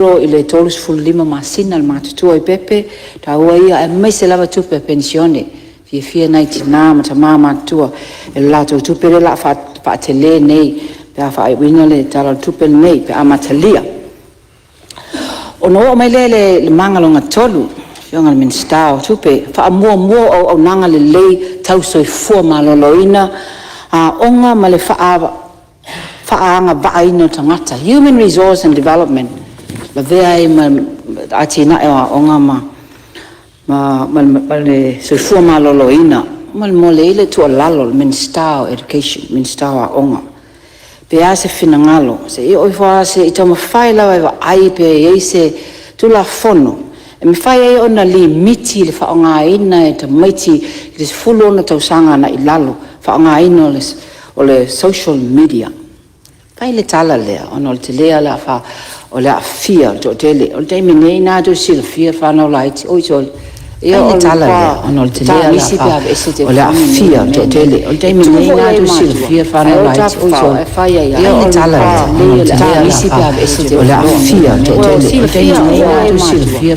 I le 35 masina le matutua i pepe taua ia aemaise lava tupe a penisione, fiafia nai tina ma tama matutua i le latou tupe lea o le a faatele nei pe a faaiuina le Tala o le Tupe lenei pe a amatalia. Ona oo mai lea i le maga lona tolu, lau Afioga i le Minisita o Tupe, faamuamua o auaunaga lelei tau soifua maloloina, aoga ma le faatauagavaaina o tagata, human resource and development, lavea ai ma atinae o aoga ma le soifua maloloina. Faamolemole e i ai le tuualalo i le Minisita o Education, le Minisita o Aoga, pe a se finagalo, se i oo ifo lava se i taumafai lava e vaai pe i ai se Tulafono e mafai ai ona limiti le faaaogaina e tamaiti i le 16 tausaga agai i lalo, le faaaogaina o le social media. Fai le tala lea ona o le tele lava o le aafia o le toatele. O le taimi nei o lena tou te silafia fanau laiti, oi sole, ia o le matua tagisi pe aveese le telefoni o le toatele. O le taimi nei o lena tou te silafia fanau laiti, oi sole, ia o le matua tagisi pe aveese le telefoni. O le aafia o le toatele. O le taimi nei o lena tou te silafia